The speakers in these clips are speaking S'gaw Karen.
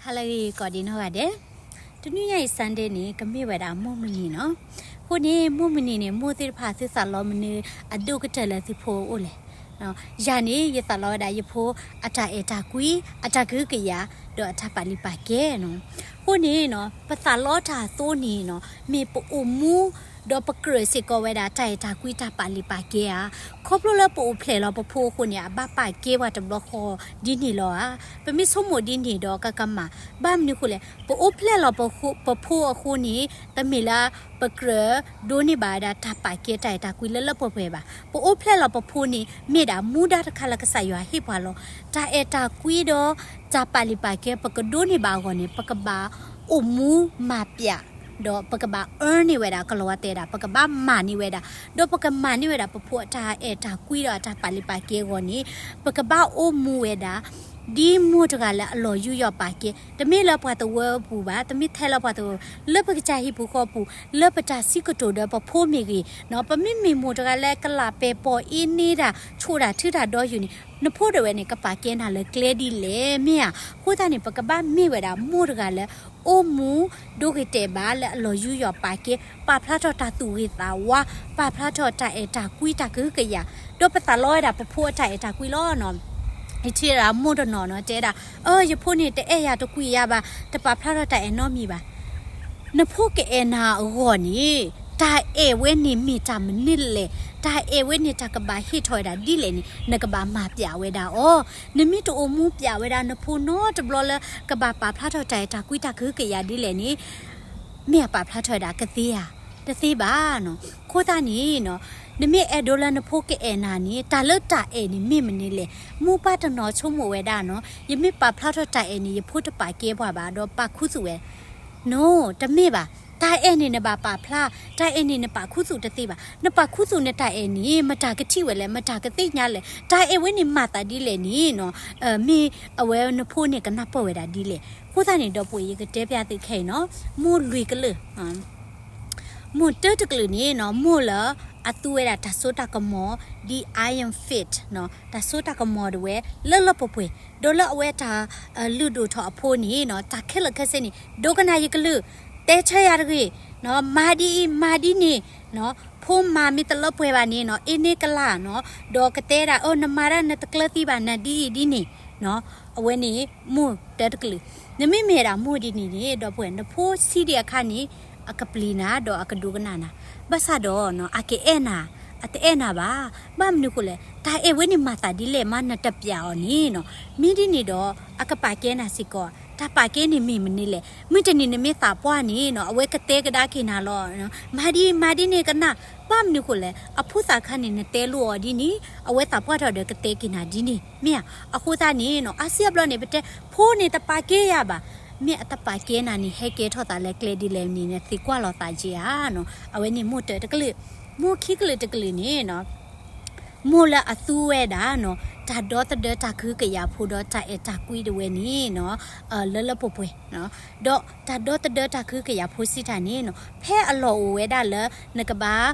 ဟါလၢအဂ့ၤ ကိးဒံးနီၢ်ဂၤဒဲး, တနွံညါအံၤ Sunday န့ၣ် ကမ့ၢ်ဝဲဒၣ်မိၢ်မုၢ်နံၤနီၤ. အဃိန့ၣ် မိၢ်မုၢ်နံၤန့ၣ် မိၢ်သ့ၣ်တဖၣ်သုသးလီမနုၤအဒိၣ်ကတၢၢ်လၢသုဖိအအိၣ်လဲၣ်. ယၤန့ၣ် ယသးလီဝဲဒၣ်ယဖိအတၢ်အဲၣ်တၢ်ကွံ အတၢ်ကဟုကယာ် ဒီးအတၢ်ပာ်လုၢ်ပာ်ကဲနီၤ. အဃိန့ၣ်နီၤ ပသးလီတၢ်အသိးန့ၣ်နီၤ မ့ၢ်ပအိၣ်မူ ဒီးပကြၢးစ့ၢ်ကီးဝဲဒၣ်တၢ်အဲၣ်တၢ်ကွံတၢ်ပာ်လုၢ်ပာ်ကဲဧါ. ခီဖျိလၢပအိၣ်ဖျဲၣ်လီၤပဖိအဃိန့ၣ် အဘၣ်ပာ်ကဲပှၤတဘျီဃီဒ်န့ၣ်လီၤဧါ. ပမ့ၢ်ဆိကမိၣ်ဒ်န့ၣ်ဒီး ကကမၣ်. ဘၣ်မနုၤအဃိလဲၣ်, ပအိၣ်ဖျဲၣ်လီၤပဖိအဃိန့ၣ် တမ့ၢ်လၢပကြၢးဒိးန့ၢ်ဘၣ်ဝဲဒၣ်တၢ်ပာ်ကဲတၢ်အဲၣ်တၢ်ကွံလၢလၢပှဲၤပှဲၤဘၣ်. ပအိၣ်ဖျဲၣ်လီၤပဖိန့ၣ် မ့ၢ်ဒၣ်မူဒါတခါလၢကစၢ်ယွၤဟ့ၣ်ပှၤလီၤ. တၢ်အဲၣ်တၢ်ကွံဒီး တၢ်ပာ်လုၢ်ပာ်ကဲ ပကဒိးန့ၢ်ဘၣ်အဂီၢ်န့ၣ် ပကဘၣ်အိၣ်မူမၤပျး ဒီးပကဘၣ် earn န့ၢ်ဝဲဒၣ် ကလီၤဝါတဲဒၣ် ပကဘၣ်မၤန့ၢ်ဝဲဒၣ်, ဒီးပကမၤန့ၢ်ဝဲဒၣ်ပဖိအတၢ်အဲၣ်တၢ်ကွံဒီးအတၢ်ပာ်လုၢ်ပာ်ကဲအဂီၢ်န့ၣ် ပကဘၣ်အိၣ်မူဝဲဒၣ် ဒ်မိၢ်တဂၤလၢအလီၤယူးယီၣ်ပာ်ကဲ, တမ့ၢ်လၢပှၤသဝီပူၤဘၣ်, တမ့ၢ်ထဲလၢပှၤသဝီ, လၢပကစၢ်ဟံၣ်ပူၤဃီပူၤ, လၢပတၢ်စံးကတိၤဒီးပဖိမ့ၢ်ဂ့ၤ, ပမ့ၢ်မ့ၢ်မိၢ်တဂၤလၢကလးပဲာ်ပီၤအ့န့ၢ်တၢ် ဆိၣ်တၢ်ထုတၢ်ဒီးယုာ်န့ၣ် နဖိဒၣ်ဝဲန့ၣ် ကပာ်ကဲနၤလၢကျဲဒ်လဲၣ် မ့ၢ်ဧါ. အဃိသတးန့ၣ် ပကဘၣ်မ့ၢ်ဝဲဒၣ်မိၢ်တဂၤလၢ အိၣ်မူ ဒိဂ့ၤတဲာ်ဘၣ်လၢအလီၤယူးယီၣ်ပာ်ကဲ ပာ်ဖျါထီၣ်တၢ်သူၣ်ဂ့ၤသးဝါ, ပာ်ဖျါထီၣ်တၢ်အဲၣ်တၢ်ကွံတၢ်ကဟုကယာ်, ဒီးပသးလီဝဲဒၣ်ပဖိအတၢ်အဲၣ်တၢ်ကွံလီၤနီၤ. ယထံၣ်ဝဲဒၣ်မိၢ်တနီၤနီၤ တဲဒၣ်, အၢ ယဖိန့ၣ် တအဲၣ်ယၤတကွံယၤဘၣ်, တပာ်ဖျါထီၣ်တၢ်အဲၣ်နီတမံၤဘၣ်. နဖိကအဲၣ်နၤအဂီၢ်န့ၣ် တၢ်အဲၣ်ဝဲန့ၣ်မ့ၢ်တၢ်မနုၤလဲၣ်, တၢ်အဲၣ်ဝဲန့ၣ်တၢ်ကဘၣ်ဟ့ၣ်ထီၣ်ဝဲဒၣ်ဒ်လဲၣ်န့ၣ် နကဘၣ်မၤပျးဝဲဒၣ်အီၤ. နမ့ၢ်တအိၣ်မူပျးဝဲဒၣ်နဖိနီတဘျီလၢ ကဘၣ်ပာ်ဖျါထီၣ်တၢ်အဲၣ်တၢ်ကွံတၢ်ကဟုကယာ်ဒ်လဲၣ်န့ၣ် မ့ၢ်အပာ်ဖျါထီၣ်ဝဲဒၣ်ကသ့ဧါ, တသ့ဘၣ်နီၤ. အဃိသတးန့ၣ်နီၤ နမ့ၢ်အဲၣ်ဒိးလၢနဖိကအဲၣ်နၤန့ၣ် တၢ်လၢတၢ်အဲၣ်န့ၣ်မ့ၢ်မနုၤလဲၣ်. မိၢ်ပၢ်တနီၤဆိကမိၣ်ဝဲဒၣ်နီၤ ယမ့ၢ်ပာ်ဖျါထီၣ်တၢ်အဲၣ်န့ၣ် ယဖိတပာ်ကဲပှၤဘၣ် ဒီးပာ်ခူသူၣ်ဝဲ နီၤ, တမ့ၢ်ဘၣ်. တၢ်အဲၣ်န့ၣ်နဘၣ်ပာ်ဖျါ, တၢ်အဲၣ်န့ၣ်နပာ်ခူသူၣ်တသ့ဘၣ်. နပာ်ခူသူၣ်နတၢ်အဲၣ်န့ၣ် မတၤကထံၣ်ဝဲလဲၣ်, မတၤကသ့ၣ်ညါလဲၣ်. တၢ်အဲၣ်ဝဲန့ၣ်မၤသးဒ်လဲၣ်န့ၣ်နီၤ မ့ၢ်အဝဲနဖိန့ၣ်ကနၢ်ပၢၢ်ဝဲဒၣ်ဒ်လဲၣ်. အဃိသတးန့ၣ် ဒီပုၢ်ဝဲၢ် ယကတဲပျးသုခဲအံၤနီၤ မိၢ်လွံၢ်ကလုာ် မိၢ်တၢတကလုာ်န့ၣ်နီၤ မိၢ်လၢအသူဝဲဒၣ်တၢ်စိတၢ်ကမီၤ ဒ် Iron Fist နီၤ တၢ်စိတၢ်ကမီၤဒၣ်ဝဲ လၢလၢပှဲၤပှဲၤ, ဒီးလၢအဝဲတၢ်လုၢ်ဒိၣ်ထီၣ်အဖိန့ၣ်နီၤ တၢ်ခဲလၢာ်ခဲဆ့န့ၣ် ဒိကနၣ်ယကလုၢ်, တဲဆၢယၤတဂ့ၤ, မၤဒ်အံၤ မၤဒ်န့ၣ်, ဖိမၤမ့ၢ်တလၢပှဲၤဘၣ်န့ၣ်နီၤ အ့န့ၢ်ကလးနီၤ, ဒီးကတဲဒၣ် အၢ နမၤဒၣ်နတကျၢၤသံဘၣ် နဒ်အံၤဒ်န့ၣ်, အဝဲန့ၣ်မိၢ်တၢတကလုာ်. နမ့မ့ၢ်ဝဲဒၣ်မိၢ်ဒ်န့ၣ်န့ၣ် ဒီပုၢ်ဝဲၢ် နဖိဆံးဒံးအခါန့ၣ် အကပျံၤနၤ ဒီးအကဒိကနၣ်နၤ, ဘၣ်ဆၣ်ဒီးနီၤ အကအဲၣ်နၤ, အတအဲၣ်နၤဘၣ်. ဘၣ်မနုၤဃိလဲၣ်, တၢ်အဲၣ်ဝဲန့ၣ်မၤသးဒ်လဲၣ်မး နတပျးအီၤန့ၣ်နီၤ, မ့ၢ်ဒ်န့ၣ်ဒီး အကပာ်ကဲနၤစ့ၢ်ကီး, တၢ်ပာ်ကဲန့ၣ်မ့ၢ်မနုၤလဲၣ်. မုၢ်တနံၤနမ့ၢ်သးပှၢ်န့ၣ်နီၤ အဝဲကတဲကဒါက့ၤနၤလီၤ. မၤဒ် မၤဒ်န့ၣ်ကနၣ်, ဘၣ်မနုၤဃိလဲၣ်, အဖိသၣ်ခါန့ၣ် နတဲလိာ်အီၤဒ်န့ၣ် အဝဲသးပှၢ်ထီၣ်ဒီးကတဲက့ၤနၤဒ်န့ၣ် မ့ၢ်ဧါ. အဃိသတးန့ၣ်နီၤ အါစုအါဘျီန့ၣ် ပတဲ ဖိန့ၣ်တပာ်ကဲယၤဘၣ်, မ့ၢ်အတပာ်ကဲနၤန့ၣ် ဟဲကဲထီၣ်သးလၢကျဲဒ်လဲၣ်န့ၣ် နသံကွၢ်လိာ်သးက့ဧါနီၤ. အဝဲန့ၣ်မိၢ်တၢတကလုာ်. မိၢ်ခံကလုာ်တကလုာ်န့ၣ်နီၤ မိၢ်လၢအသူဝဲဒၣ်နီၤ တၢ်ဒီသဒၢတၢ်ကဟုကယာ်ဖိဒီးတၢ်အဲၣ်တၢ်ကွံဒၣ်ဝဲန့ၣ်နီၤ လၢလၢပှဲၤပှဲၤ, ဒီးတၢ်ဒီသဒၢတၢ်ကဟုကယာ်ဖိစံးတၢ်န့ၣ်နီၤ ဖဲအလီၢ်အိၣ်ဝဲဒၣ်လၢ နကဘၣ်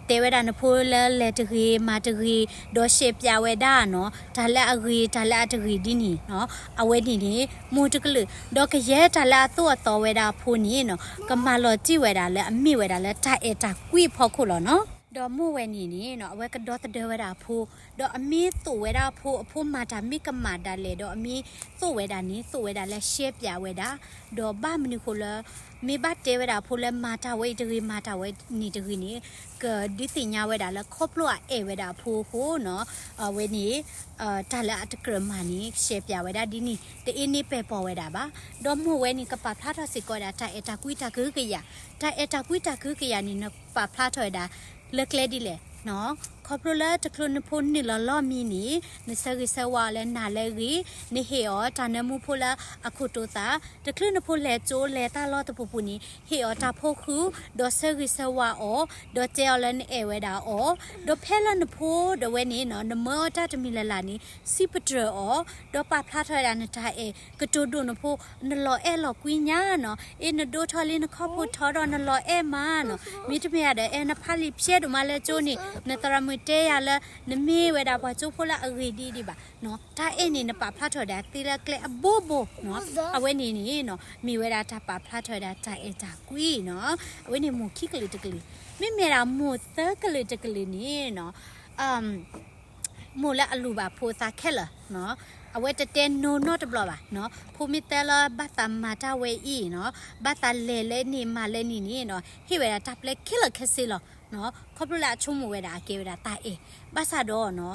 တဲဝဲဒၣ်နဖိလၢလဲၤတဂ့ၤမၤတဂ့ၤ ဒီးရှဲပၠးဝဲဒၣ်နီၤ တၢ်လၢအဂ့ၤ တၢ်လၢအတဂ့ၤဒ်န့ၣ်နီၤ အဝဲန့ၣ်န့ၣ် မိၢ်တကလုာ်. ဒီးကယဲၢ်တၢ်လၢအသိၣ်အသီဝဲဒၣ်အဖိန့ၣ်နီၤ ကမၤလီၤတံၢ်ဝဲဒၣ်လၢအမ့ၢ်ဝဲဒၣ်လၢတၢ်အဲၣ်တၢ်ကွံအဖီခိၣ်လီၤနီၤ. ဒီးမိၢ်ဝဲန့ၣ်န့ၣ်နီၤ အဝဲကဒီသဒၢဝဲဒၣ်အဖိ, ဒီးအမ့ၢ်သိၣ်ဝဲဒၣ်အဖိ အဖိမၤတၢ်မ့ၢ်ကမၣ်ဒၣ်လဲာ် ဒီးအမ့ၢ်သိၣ်ဝဲဒၣ်န့ၣ် သိၣ်ဝဲဒၣ်လၢရှဲပၠးဝဲဒၣ်, ဒီးဘၣ်မနုၤဃိလၢ မ့ၢ်ဘၣ်တဲဝဲဒၣ်အဖိလၢမၤတၢ်ဝဲအံၤတဂ့ၤ မၤတၢ်ဝဲန့ၣ်တဂ့ၤန့ၣ် ကဒုးသ့ၣ်ညါဝဲဒၣ်လၢခီဖျိအအဲၣ်ဝဲဒၣ်အဖိအဃိနီၤ အဝဲန့ၣ် တၢ်လၢအတကြၢးမၤန့ၣ် ရှဲပၠးဝဲဒၣ်ဒ်န့ၣ် တအ့န့ၢ်ပဲာ်ပီၢ်ဝဲဒၣ်ဘၣ်. ဒီးမိၢ်ဝဲန့ၣ် ကပာ်ဖျါထီၣ်စ့ၢ်ကီးဝဲဒၣ် တၢ်အဲၣ်တၢ်ကွံတၢ်ကဟုကယာ်, တၢ်အဲၣ်တၢ်ကွံတၢ်ကဟုကယာ်န့ၣ် နပာ်ဖျါထီၣ်ဝဲဒၣ် လၢကျဲဒ်လဲၣ်နီၤ. ခီဖျိလၢတချုးနဖိနုာ်လီၤလီၢ်မံန့ၣ် နဆၢဂ့ၤဆၢဝါအီၤလၢနၤလၢအဂ့ၤ, နဟ့ၣ်အီၤတၢ်နၢမူဖိလၢအခိၣ်တိသး, တချုးနဖိလဲၤကၠိလဲၤတၢ်လီၢ်တပူၤပူၤန့ၣ် ဟ့ၣ်အီၤတၢ်ဖိဃုာ်, ဒီးဆၢဂ့ၤဆၢဝါအီၤ, ဒီးတဲအီၤလၢနအဲၣ်ဝဲဒၣ်အီၤ, ဒီးဖဲလၢနဖိဒၣ်ဝဲန့ၣ်နီၤ နမၢအီၤတၢ်တမံၤလၢ်လၢ်န့ၣ် စံးပတြၢၤအီၤ, ဒီးပာ်ဖျါထီၣ်ဝဲဒၣ်နတၢ်အဲၣ် ကတိၤဒိၣ်နဖိ, နလီၤအဲၣ်လီၤကွံညါနီၤ, အ့ နဒိၣ်ထီၣ်လံနခီၣ်ဖိထီဒီး နလီၤအဲၣ်မးနီၤ, မ့တမ့ၢ်ဒီး အဲ နဖးလံာ်ဖျဲးဒိၣ်မးလၢကၠိန့ၣ် နသရၣ်မုၣ် နတဲယၤလၢ နမ့ၢ်ဝဲဒၣ်ပှၤကၠိဖိလၢအဂ့ၤဒ်ဒံးဘၣ်နီၤ, တၢ်အဲၣ်န့ၣ် နပာ်ဖျါထီၣ်ဝဲဒၣ်သ့လၢကျဲအဘိဘိနီၤ, အဝဲန့ၣ်န့ၣ်နီၤ မ့ၢ်ဝဲဒၣ်တၢ်ပာ်ဖျါထီၣ်ဝဲဒၣ်တၢ်အဲၣ်တၢ်ကွံနီၤ, အဝဲန့ၣ်မိၢ်ခံကလုာ်တကလုာ်, မ့မ့ၢ်ဒၣ်မိၢ်သၢကလုာ်တကလုာ်န့ၣ်နီၤ မိၢ်လၢအလူၤဘၣ်ဖိအသးခဲလၢာ်နီၤ, အဝဲတတဲ no နီတဘျီဘၣ်နီၤ, ဖိမ့ၢ်တဲလၢဘၣ်သးမၤတၢ်ဝဲအံၤနီၤ, ဘၣ်သးလဲၤလၢန့ၣ်မၤလၢန့ၣ်န့ၣ်နီၤ, ဟ့ၣ်ဝဲဒၣ်တၢ်ပျဲခဲလၢာ်ခဲဆ့လီၤနီၤ, ခီဖျိလၢအဆိကမိၣ်ဝဲဒၣ်အကဲဝဲဒၣ်တၢ်အဲၣ်, ဘၣ်ဆၣ်ဒီးနီၤ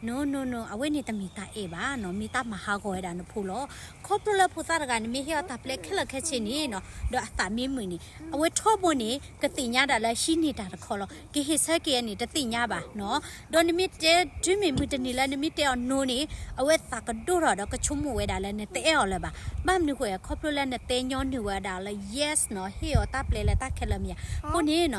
no no no အဝဲန့ၣ်တမ့ၢ်တၢ်အဲၣ်ဘၣ်နီၤ, မ့ၢ်တၢ်မၤဟးဂီၤဝဲဒၣ်နဖိလီၤ. ခီဖျိလၢဖိသၣ်တဂၤန့ၣ် မ့ၢ်ဟ့ၣ်အီၤတၢ်ပျဲခဲလၢာ်ခဲဆ့န့ၣ်နီၤ, ဒီးအသးမ့ၢ်မုာ်န့ၣ် အဝဲထီဘိန့ၣ် ကသ့ၣ်ညါဒၣ်လၢဟံးန့ၢ်တၢ်တခီလီၤ, ကဟ့ၣ်ဆၢက့ၤအန့ၣ် တသ့ၣ်ညါဘၣ်နီၤ, ဒီးနမ့ၢ်တဲတုၤမ့ၢ်မုၢ်တနံၤလၢနမ့ၢ်တဲအီၤ no န့ၣ် အဝဲသးကဒိၣ်ထီၣ်ဒီးကဆိကမိၣ်ဝဲဒၣ်လၢနတအဲၣ်အီၤလၢၤဘၣ်, ဘၣ်မနုၤဃိ ခီဖျိလၢနတဲညီနုၢ်ဝဲဒၣ်လၢ yes နီၤ, ဟ့ၣ်အီၤတၢ်ပျဲလၢတၢ်ခဲလၢာ်မ့ၢ်ဧါ, အဃိန့ၣ်နီၤ န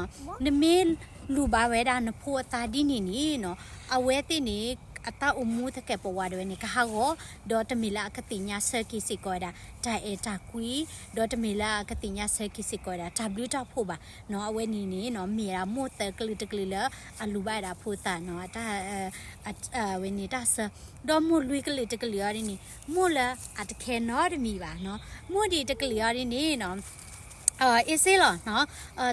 မ့ၢ်လူၤဘၣ်ဝဲဒၣ်နဖိအသးဒ်န့ၣ်န့ၣ်နီၤ, အဝဲသ့ၣ်န့ၣ် အတၢ်အိၣ်မူသကဲးပဝးဒၣ်ဝဲန့ၣ် ကဟးဂီၤ, ဒီးတမ့ၢ်လၢအကသ့ၣ်ညါဆၢက့ၤစ့ၢ်ကီးဝဲဒၣ် တၢ်အဲၣ်တၢ်ကွံ, ဒီးတမ့ၢ်လၢအကသ့ၣ်ညါဆၢက့ၤစ့ၢ်ကီးဝဲဒၣ် တၢ်ဘျုးတၢ်ဖှိၣ်ဘၣ်နီၤ, အဝဲန့ၣ်န့ၣ်နီၤ မ့ၢ်ဝဲဒၣ်မိၢ်သၢကလုာ်တကလုာ်လၢ အလူၤဘၣ်ဝဲဒၣ်ဖိသၣ်နီၤ, တၢ် ဝဲန့ၣ်တၢ်ဆၢ, ဒီးမိၢ်လွံၢ်ကလုာ်တကလုာ်အီၤဒ်န့ၣ် မိၢ်လၢအတခဲနီတမံၤဘၣ်နီၤ, မိၢ်ဒံးတကလုာ်အီၤဒ်န့ၣ်နီၤ အ့စ့လီၤနီၤ,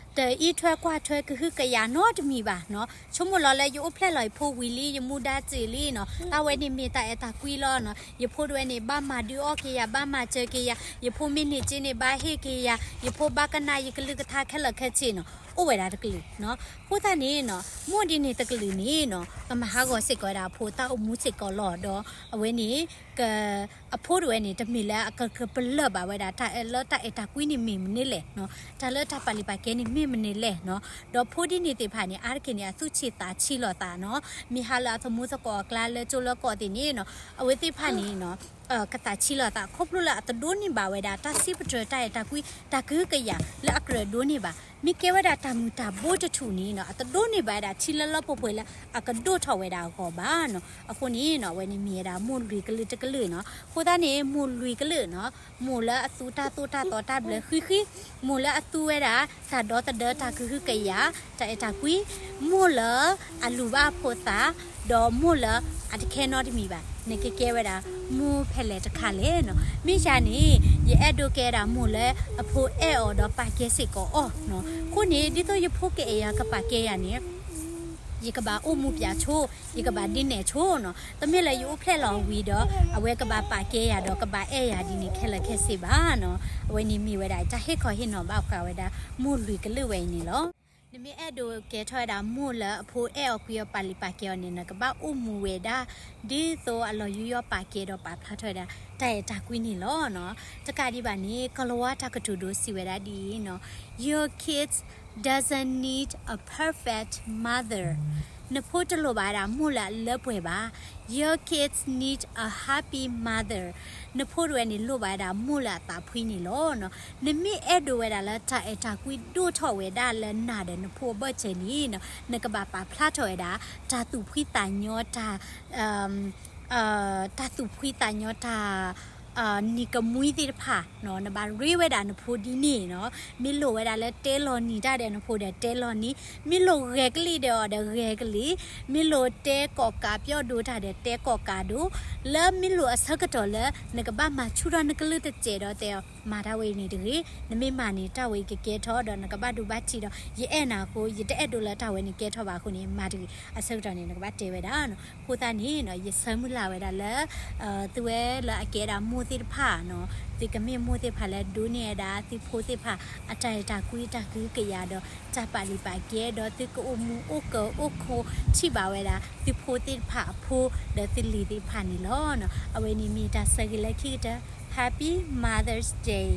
တအံးထွဲကွၢ်ထွဲကဟုကယာ်နီတမံၤဘၣ်နီၤ, ဆိကမိၣ်လီၤလၢယအိၣ်ဖျဲၣ်လီၤယဖိဝံၤလံ ယမူဒါစ့ၢ်လံနီၤ, တၢ်ဝဲန့ၣ်မ့ၢ်တၢ်အဲၣ်တၢ်ကွံလီၤနီၤ, ယဖိတဝဲန့ၣ် ဘၣ်မၤဒုးအီၣ်က့ၤယၤ ဘၣ်မၤစၢၤက့ၤယၤ, ယဖိမ့ၢ်န့ၢ်စ့န့ၣ် ဘၣ်ဟ့ၣ်က့ၤယၤ, ယဖိဘၣ်ကနၣ်ယကလုၢ်ကထါခဲလၢာ်ခဲဆ့နီၤ, အိၣ်ဝဲဒၣ်တကလုာ်နီၤ, အဃိသတးန့ၣ်နီၤ မိၢ်ဒ်န့ၣ်တကလုာ်န့ၣ်နီၤ ကမၤဟးဂီၤစ့ၢ်ကီးဝဲဒၣ်အဖိတၢ်အိၣ်မူစ့ၢ်ကီးလီၤ, ဒီးအဝဲန့ၣ် အဖိတဝဲန့ၣ် တမ့ၢ်လၢအကကပလၢၢ်ဘၣ်ဝဲဒၣ် တၢ်လၢတၢ်အဲၣ်တၢ်ကွံန့ၣ်မ့ၢ်မနုၤလဲၣ်နီၤ, တၢ်လၢတၢ်ပာ်လုၢ်ပာ်ကဲန့ၣ်မ့ၢ်မနုၤလဲၣ်နီၤ, ဒီးဖိဒ်န့ၣ်သ့ၣ်တဖၣ်န့ၣ် အါတက့ၢ်န့ၣ် အသူၣ်ဆံးသးဆံးလိာ်သးနီၤ, မ့ၢ်ဟးလၢအသမူသကိးအကျါလၢကၠိလၢကီးသ့ၣ်န့ၣ်နီၤ, အဝဲသ့ၣ်တဖၣ်န့ၣ်နီၤ ကသးဆံးလိာ်သး ခီဖျိလၢအတဒိးန့ၢ်ဘၣ်ဝဲဒၣ် တၢ်စံးပတြၢၤတၢ်အဲၣ်တၢ်ကွံ တၢ်ကဟုကယာ်လၢအကြၢးဒိးန့ၢ်ဘၣ်, မ့ၢ်ကဲဝဲဒၣ်တၢ်မုာ်တၢ်ဘိတထူၣ်န့ၣ်နီၤ အတဒိးန့ၢ်ဘၣ်ဝဲဒၣ်ထံလၢလၢပှဲၤပှဲၤလၢအကဒိၣ်ထီၣ်ဝဲဒၣ်အဂီၢ်ဘၣ်နီၤ, အဃိန့ၣ်နီၤ အဝဲန့ၣ်မ့ၢ်ဝဲဒၣ်မိၢ်လွံၢ်ကလုာ်တကလုာ်နီၤ, အဃိသတးန့ၣ် မိၢ်လွံၢ်ကလုာ်နီၤ, မိၢ်လၢအသူတၢ်သိၣ်တၢ်သီတၢ်ဘျၢဃံဃံ, မိၢ်လၢအသူဝဲဒၣ် တၢ်ဒီသဒၢတၢ်ကဟုကယာ် တၢ်အဲၣ်တၢ်ကွံ, မိၢ်လၢအလူၤဘၣ်အဖိသၣ်, ဒီးမိၢ်လၢအတခဲနီတမံၤဘၣ်, နကကဲဝဲဒၣ်မိၢ်ဖဲလဲၣ်တခါလဲၣ်နီၤ, မ့ၢ်ယၤန့ၣ် ယအဲၣ်ဒိးကဲဒၣ်မိၢ်လၢအဖိအဲၣ်အီၤဒီးပာ်ကဲစ့ၢ်ကီးအီၤနီၤ, အဃိန့ၣ် ဒ်သိးယဖိကအဲၣ်ယၤကပာ်ကဲယၤန့ၣ် ယကဘၣ်အိၣ်မူပၠးဆိ, ယကဘၣ်ဒုးနဲၣ်ဆိနီၤ, တမ့ၢ်လၢယအိၣ်ဖျဲၣ်လီၤဝံၤဒီး အဝဲကဘၣ်ပာ်ကဲယၤဒီးကဘၣ်အဲၣ်ယၤဒ်န့ၣ်ခဲလၢာ်ခဲဆ့ဘၣ်နီၤ, အဝဲန့ၣ်မ့ၢ်ဝဲဒၣ်တၢ်ဟ့ၣ်ခီဟ့ၣ်နီၤဘၣ်ဃးဝဲဒၣ်မိၢ်လွံၢ်ကလုာ်ဝဲအံၤန့ၣ်လီၤ. နမ့ၢ်အဲၣ်ဒိးကဲထီၣ်ဝဲဒၣ်မိၢ်လၢအဖိအဲၣ်အီၤကွံအီၤပာ်လုၢ်ပာ်ကဲအီၤန့ၣ် နကဘၣ်အိၣ်မူဝဲဒၣ် ဒ်သိးအလီၤယူးယီၣ်ပာ်ကဲဒီးပာ်ဖျါထီၣ်ဝဲဒၣ် တၢ်အဲၣ်တၢ်ကွံန့ၣ်လီၤနီၤ. တကးဒံးဘၣ်န့ၣ် ကီၤလၤဝါတၢ်ကတိၤဒိစံးဝဲဒၣ်ဒ်အံၤနီၤ, Your kids doesn't need a perfect mother. နဖိတလိၣ်ဘၣ်ဝဲဒၣ်မိၢ်လၢအလၢပှဲၤဘၣ်. Your kids need a happy mother. နဖိတဝဲန့ၣ်လိၣ်ဘၣ်ဝဲဒၣ်မိၢ်လၢအသးဖှံန့ၣ်လီၤနီၤ. နမ့ၢ်အဲၣ်ဒိးဝဲဒၣ်လၢတၢ်အဲၣ်တၢ်ကွံဒိၣ်ထီၣ်ဝဲဒၣ်လၢနၤဒီးနဖိအဘၢၣ်စၢၤန့ၣ်နီၤ, နကဘၣ်ပာ်ဖျါထီၣ်ဝဲဒၣ် တၢ်သူၣ်ဖှံသးညီ တၢ် တၢ်သူၣ်ဖှံသးညီ တၢ် နံၤကမှံသ့ၣ်တဖၣ်နီၤ, နဘၣ်ရ့ဝဲဒၣ်နဖိဒ်န့ၣ်နီၤ. မ့ၢ်လိၣ်ဝဲဒၣ်လၢတဲလီၤနံၤတၢ်ဒီးနဖိဒီးတဲလီၤနံၤ, မ့ၢ်လိၣ်ဂဲၤကလံၣ်ဒီးအီၤဒီးဂဲၤကလံၣ်, မ့ၢ်လိၣ်တဲကိးကးပၠီၣ်ဒိတၢ်ဒီးတဲကိးကးဒိ, လၢမ့ၢ်လိၣ်အဆၢကတီၢ်လၢ နကဘၣ်မၤဆူၣ်ထီၣ်နကလုၢ်တစဲးဒီးတဲအီၤ မၤတၢ်ဝဲအံၤန့ၣ်တဂ့ၤ, နမ့ၢ်မၤန့ၣ် တၢ်ဝဲအံၤကကဲထီၣ်ဒီးနကဘၣ်ဒိဘၣ်ထံးဒီး ယအဲၣ်နၤအဃိ ယတအဲၣ်ဒိးလၢတၢ်ဝဲန့ၣ်ကဲထီၣ်ဘၣ်အဃိန့ၣ် မၤတဂ့ၤ. အဆၢကတီၢ်န့ၣ် နကဘၣ်တဲဝဲဒၣ်နီၤ. အဃိသတးန့ၣ်နီၤ ယဆၢမုၢ်လၢ်ဝဲဒၣ်လၢ သုဝဲလၢအကဲဒၣ်မိၢ်သ့ၣ်တဖၣ်နီၤ, သုကမ့ၢ်မိၢ်သ့ၣ်တဖၣ်လၢဒိးန့ၢ်ဝဲဒၣ် သုဖိသ့ၣ်တဖၣ် အတၢ်အဲၣ်တၢ်ကွံ တၢ်ကဟုကယာ်ဒီး တၢ်ပာ်လုၢ်ပာ်ကဲ ဒီးသုကအိၣ်မူအိၣ်ကၢအိၣ်ခိးထံၣ်ဘၣ်ဝဲဒၣ် သုဖိသ့ၣ်တဖၣ်အဖိ ဒီးသုလံၤသ့ၣ်တဖၣ်န့ၣ်လီၤ. အဝဲန့ၣ်မ့ၢ်တၢ်ဆၢဂ့ၤလၢခံကတၢၢ် Happy Mother's Day.